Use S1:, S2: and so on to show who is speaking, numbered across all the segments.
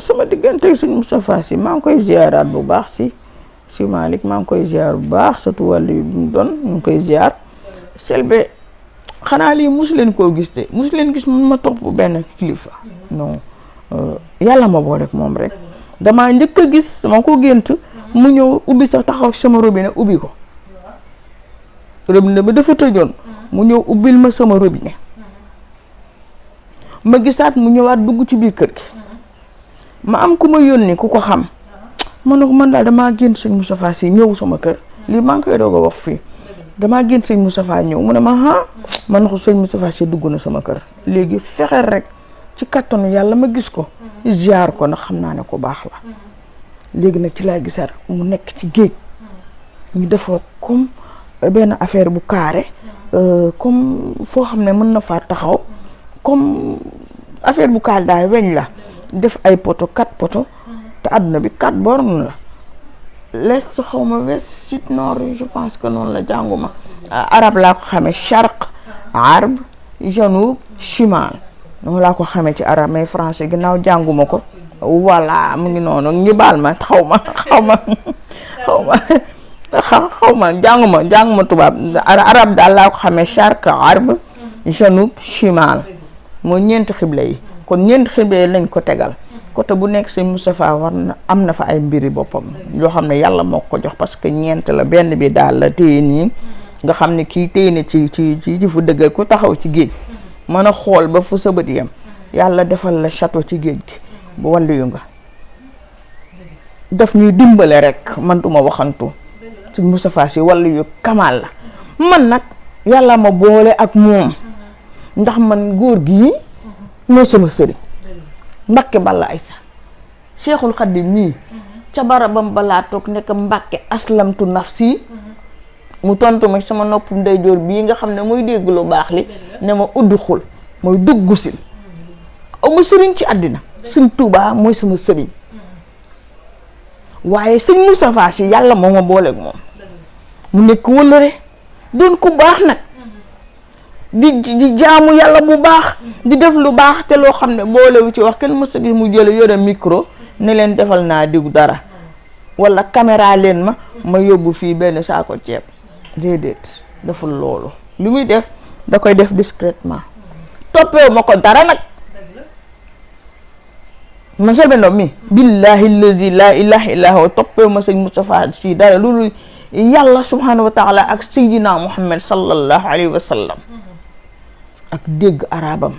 S1: sama diggante sëñ Moustapha Sy maa ngi koy ziaraat bu baax si Malick maa ngi koy ziar bu baax surtout wàllu yu mu doon ñu ngi koy ziar Selbé xanaa lii mosu leen koo gis de mosu leen gis mun ma topp benn kilifa non yàlla ma boole ak moom rek damaa njëkk a gis ma ko gént mu ñëw ubbi sax taxaw sama robinet ubbi ko robinet ba dafa tëjoon mu ñëw ubbil ma sama robinet ma gisaat mu ñëwaat dugg ci biir kër gi ma am ku ma yónni ku ko xam ma ne ko man daal damaa gént sëñ Moustapha Sy ñëw sama kër lii maa ngi koy doog a wax fii damaa gént sëñ Moustapha ñëw mu ne ma man na ko sëñ Moustapha Sy dugg na sama kër léegi fexeel rek ci kattanu yàlla ma gis ko ziar ko ndax xam naa ne ko baax la léegi nag ci laa gisaat mu nekk ci géej ñu defoo comme benn affaire bu carré comme foo xam ne mën na faa taxaw comme affaire bu carré daal weñ la def ay poto 4 poto te àdduna bi 4 bornes la l'est xaw ma west sud nord je pense que noonu la jànguma arab laa ko xamee charq arb janub chimal noonu laa ko xamee ci arab mais français ginnaaw jànguma ko voilà mu ngi noonu ñu baal ma xaw ma jànguma tubaab arab daal laa ko xamee charq arb janub chimal moo ñeenti xibla yi kon ñeenti xibla yi lañ ko tegal côté bu nekk sëñ Moustapha war na am na fa ay mbiri boppam yoo xam ne yàlla moo ko jox parce que ñeent la benn bi daal la téye nii nga xam ne kii téye na ci fu dëggal ku taxaw ci géej mën a xool ba fu sa bët yam yàlla defal la château ci géej gi bu wàllu yu nga daf ñuy dimbale rek man duma waxantu sëñ Moustapha Sy wàllu yu kamal la man nag yàlla ma boole ak moom ndax man góor gi mooy sama sëriñ Mbàkke Balla Aysa Cheikhul Khadim nii ca barabam balaa toog nekk Mbàkke aslamtu nafsi mu tontu ma sama nopp ndeyjoor bii nga xam ne mooy dégg lu baax li ne ma udduxul mooy dugg si amu sëriñ ci àddina sëñ Tuubaa mooy sama sëriñ waaye sëñ Moustapha Sy yàlla moo ma booleeg moom mu nekk wëllëre doon ku baax nag di jaamu yàlla bu baax di def lu baax te loo xam ne boolewu ci wax kenn mësa gi mu jële yore micro ne leen defal naa diw dara wala caméra leen ma yóbbu fii benn saako ceeb déedéet deful loolu li muy def da koy def discrètement toppewu ma ko dara nag man Selbé Ndom mi billahi allazi la ilaha illa huwa toppewu ma sëñ Moustapha Sy dara loolu yàlla subhanahu wa taala ak sayyidina Muhammad sallallahu alayhi wa sallam ak dégg arabam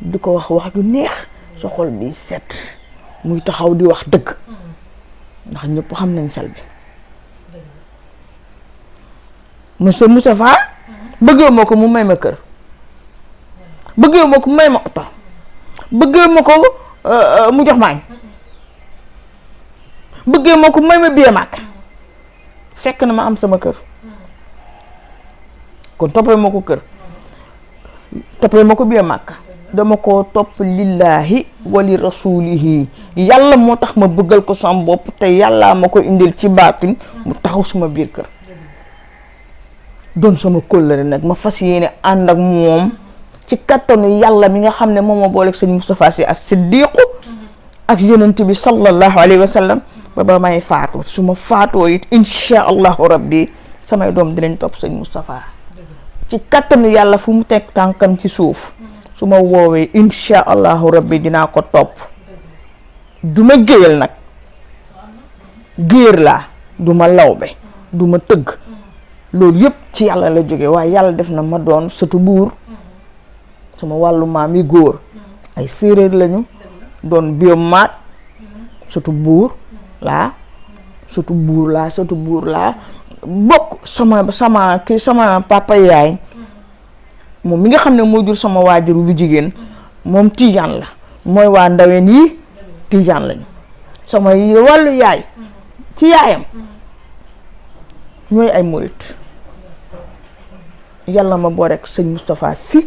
S1: di ko wax ju neex sa xol bi set muy taxaw di wax dëgg ndax ñëpp xam nañ Selbé monsieur Moustapha bëggee ma ko mu may ma kër bëggee ma ko mu may ma oto bëggee ma ko mu jox maañ bëggee ma ko mu may ma biye màkk fekk na ma am sama kër kon toppee ma ko kër toppee ma ko biir màkk dama ko topp lillahi wali rasulihi yàlla moo tax ma bëggal ko sama bopp te yàlla ma ko indil ci baatin mu taxaw suma biir kër doon sama kóllëre nag ma fas yéene ànd ak moom ci kattanu yàlla mi nga xam ne moom ma booleeg sëñ Moustapha Sy as-Siddiqu ak yonent bi sallallahu alayhi wa sallam ba may faatu su ma faatoo it insha allahu rabbi samay doom dinañ topp sëñ Moustapha ci kattanu yàlla fu mu teg tànkam ci suuf su ma woowee insha allahu rabbi dinaa ko topp du ma géyal nag géer laa du ma lawbe du ma tëgg loolu yëpp ci yàlla la jóge waaye yàlla def na ma doon sëtu buur sama wàllu maam yi góor ay séeréer lañu doon biomaat sëtu buur laa bokk sama papa yaay moom mi nga xam ne moo jur sama waajur bu jigéen moom tijaan la mooy waa ndaween yi tijaan lañu sama wàllu yaay ci yaayam ñooy ay murit yàlla ma boo rek sëñ Moustapha Sy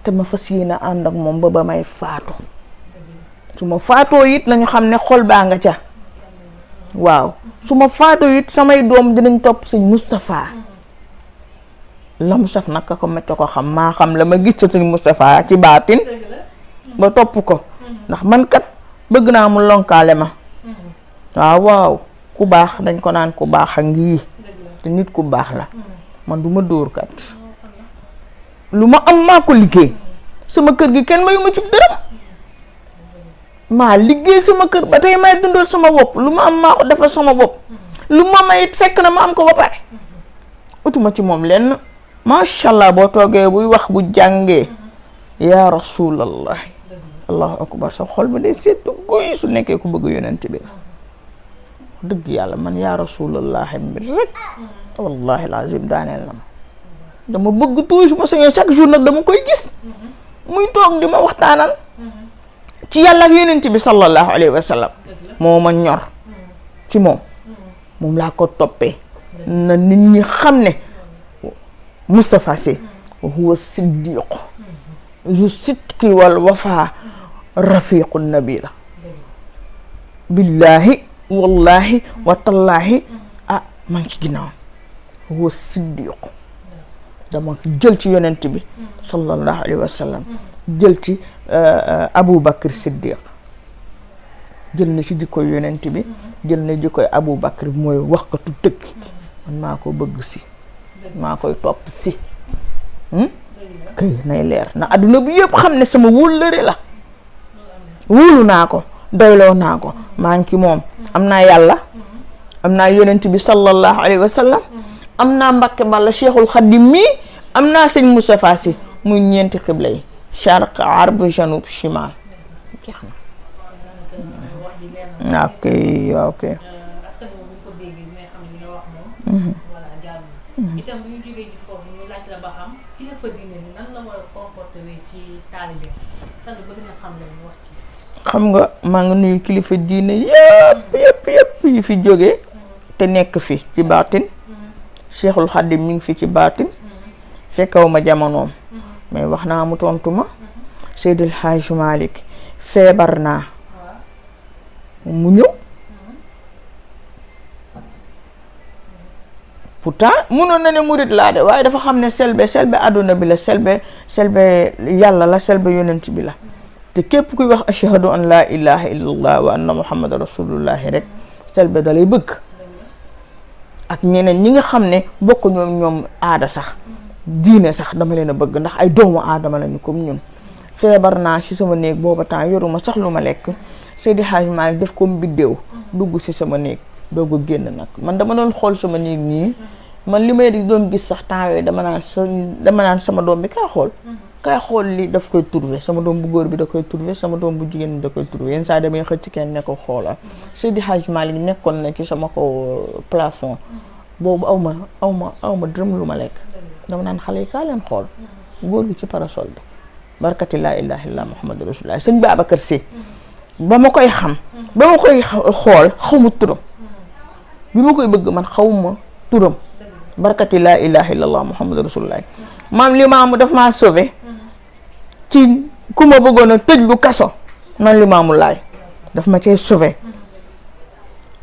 S1: te ma fas yéene ànd ak moom ba may faatu su ma faatoo it nañu xam ne xol baa nga ca waaw su ma faatoo it samay doom dinañ topp sëñ Moustapha la mu saf nag ko métti ko xam maa xam la ma gis sa sëñ Moustapha ci baatin ba topp ko ndax man kat bëgg naa mu lonkaale ma waaw ku baax dañ ko naan ku baax a ngi te nit ku baax la man du ma dóor kat lu ma am maa ko liggéey sama kër gi kenn mayu ma ci dërëm maa liggéey sama kër ba tey may dundal sama bopp lu ma am maa ko defal sama bopp lu ma may fekk na ma am ko ba pare utuma ci moom lenn macha allah boo toogee buy wax bu jàngee yaa rasulallah allahu akbar sa xol ba day seetu goy su nekkee ku bëgg yonent bi dëgg yàlla man yaa rasulallah mbir rek wallahi lazim daaneel na ma dama bëgg toujours ma sañoon chaque jour nag dama koy gis muy toog di ma waxtaanal ci yàlla ak yonent bi sallallahu alayhi wa sallam moo ma ñor ci moom laa ko toppee na nit ñi xam ne Moustapha Sy huwa siddiq zu sidqi wal wafa rafiqu nabila billahi wallahi watallaahi maa ngi ci ginnaaw huwa siddiq dama jël ci yonent bi sallallahu alayhi wa sallam jël ci Abu Bakr Siddiq jël na ci jikkoy yonent bi jël na jikkoy Abu Bakr mooy waxkatu dëgg man maa ko bëgg si maa koy topp si kay nay leer na adduna bi yëpp xam ne sama wóllëre la wóolu naa ko doyloo naa ko maa ngi ci moom am naa yàlla am naa yonent bi sallallahu alayhi wa sallam am naa Mbàkke Balla Cheikhul Khadim mi am naa sëñ Moustapha Sy muy ñeenti xibla yi charq arb janub chimal jeex na ok ok
S2: itam bu ñu jógee ci foofu ñu laaj la ba xam kilifa diine bi nan la war a comporter ci taalibe sax bëgg na xam lañu wax ci
S1: xam nga maa ngi nuyu kilifa diine yëpp yi fi jógee te nekk fi ci baatin Cheikhul Khadim mi ngi fi ci baatin fekkaw ma jamonoom mais wax naa mu tontu ma Seydil Hadj Malick feebar naa mu ñëw pourtant mënoon na ne murit laa de waaye dafa xam ne selbe àdduna bi la selbe yàlla la selbe yonent bi la te képp kuy wax ashhadu an laa ilaha illallah wa anna muhammadan rasulullahi rek selbe da lay bëgg ak ñeneen ñi nga xam ne bokk ñoom aada sax diine sax dama leen a bëgg ndax ay doomu aadama lañu comme ñun feebar naa ci sama néeg booba temps yoruma sax lu ma lekk Seydi Hadj Malick def ko biddéew dugg ci sama néeg doog a génn nag man dama doon xool sama néeg nii man li may di doon gis sax temps yooyu dama naan sama doom bi kaay xool li daf koy trouver sama doom bu góor bi da koy trouver sama doom bu jigéen bi da koy trouver yenn saa damay xëcc kenn ne ko xoolal Seydi Hadj Malick nekkoon na ci sama ko plafond boobu aw ma dërëm lu ma lekk dama naan xale yi kaa leen xool góor gi ci parasol bi barkati laa ilaha illallah muhammadu rasulullah sëñ Babacar Sy ba ma koy xam ba ma koy xool xaw ma turam bi ma koy bëgg man xaw ma turam barkati laa ilaha illallah muhammadu rasulullah maam Limaamu daf maa sauvé ci ku ma bëggoon a tëj lu kaso man Limaamu Laay daf ma cay sauvé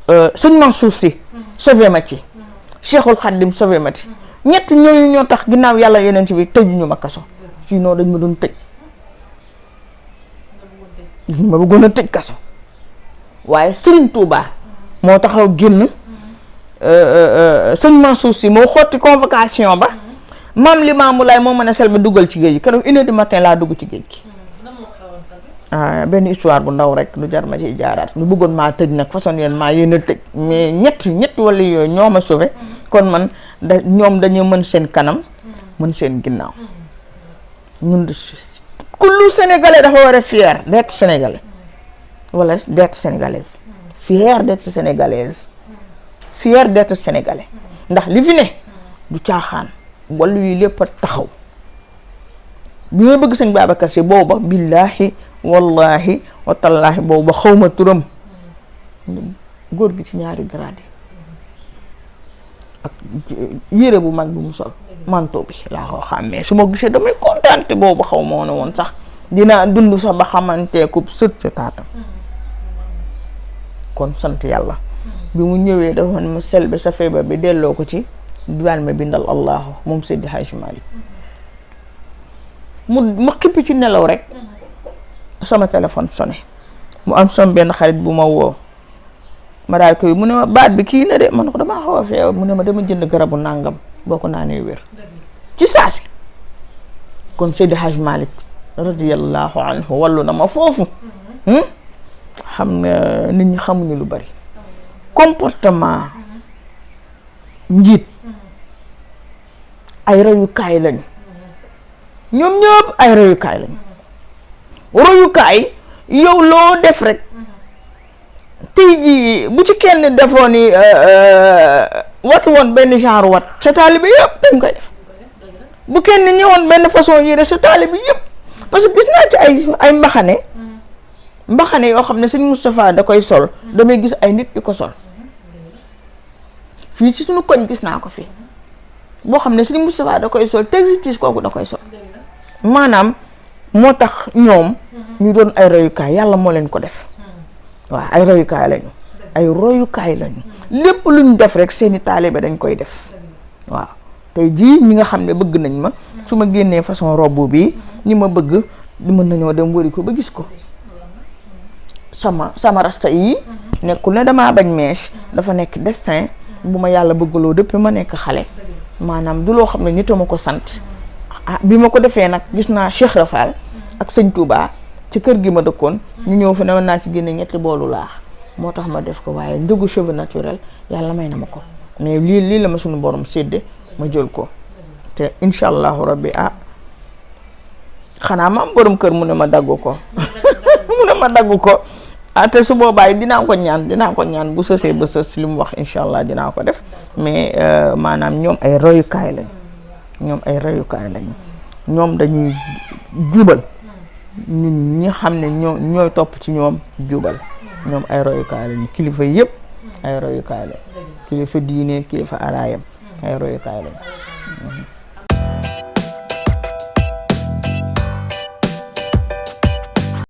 S1: sëñ Mansour Sy sauvé ma ci Cheikhul Khadim sauvé ma ci ñett ñooñu ñoo tax ginnaaw yàlla yeneen ci bi tëjuñu ma kaso sinon dañ ma doon tëj dañ ma bëggoon a tëj kaso waaye Serigne Touba moo taxaw génn sëñ Mansour Sy moo xotti convocation ba maam Limaamu Laay moo mën a Selbé dugal ci géej gi keroog 1h du matin laa dugg ci géej gi benn histoire bu ndaw rek lu jar ma ciy jaaraat ñu bëggoon maa tëj nag façon yéen maa yéen a tëj mais ñett wala yooyu ñoo ma sauvé kon man ñoom dañu mën seen kanam mën seen ginnaaw ñun kullu sénégalais dafa war a fier d'être sénégalais wala d'être sénégalaise fier d'être sénégalaise fier d'être sénégalais ndax li fi ne du caaxaan wala yi lépp a taxaw bi may bëgg sëñ Babacar Sy booba billaahi wallahi watallaahi booba xawma turam góor gi ci ñaari grade ak yére bu mag bi mu sol manteau bi laa ko xàmmee su ma gisee damay kontaan te boobu xaw ma woon sax dinaa dund sax ba xamanteeku sët sa taatam kon sant yàlla bi mu ñëwee dafa ne ma Selbé sa feebar bi delloo ko ci diwaan ma bindal allahu moom Seydi Hadj Malick ma xippi ci nelaw rek sama téléphone sonné mu am sama benn xarit bu ma woo ma daal koy mu ne ma baat bi kii na de man ko damaa xaw a feew mu ne ma dama jënd garabu nàngam boo ko naanee wér ci saasi. kon Seydi Hadj Malick radiyallahu anhu wallu na ma foofu. xam nga nit ñi xamuñu lu bari comportement njiit ay royukaay lañu ñoom ñëpp ay royukaay lañu. royukaay yow loo def rek tey jii bu ci kenn defoon ni watu woon benn genre wat sa taalibe yëpp dañ koy def bu kenn ñëwoon benn façon yére sa taalibe yëpp parce que gis naa ci ay mbaxane yoo xam ne sëñ Moustapha da koy sol damay gis ay nit yu ko sol fii ci suñu koñ gis naa ko fii boo xam ne sëñ Moustapha da koy sol textiles kooku da koy sol maanaam moo tax ñoom ñu doon ay royukaay yàlla moo leen ko def waaw ay royukaay lañu lépp lu ñu def rek seeni taalibe dañ koy def waaw tey jii ñi nga xam ne bëgg nañ ma su ma génnee façon robe bi ñi ma bëgg di mën nañoo dem wëri ko ba gis ko sama rasta yi nekkul ne damaa bañ mèche dafa nekk destin bu ma yàlla bëggaloo depuis ma nekk xale maanaam du loo xam ne nit a ma ko sant bi ma ko defee nag gis naa Cheikh Rafal ak sëñ Touba ci kër gi ma dëkkoon ñu ñëw fa ne naa ci génne 3 boolu laax moo tax ma def ko waaye njëgu cheveux naturel yàlla may na ma ko mais lii la ma suñu borom sédde ma jël ko te incha allahu rabbi xanaa ma am borom kër mu ne ma daggu ko te su boobaa dinaa ko ñaan bu sësee ba sës li mu wax incha allah dinaa ko def mais maanaam ñoom ay royukaay lañu ñoom dañuy jubal ñun ñi xam ne ñooy topp ci ñoom jubal ñoom ay royukaay lañu kilifa yëpp ay royukaay lañu kilifa diine kilifa araayam ay royukaay lañu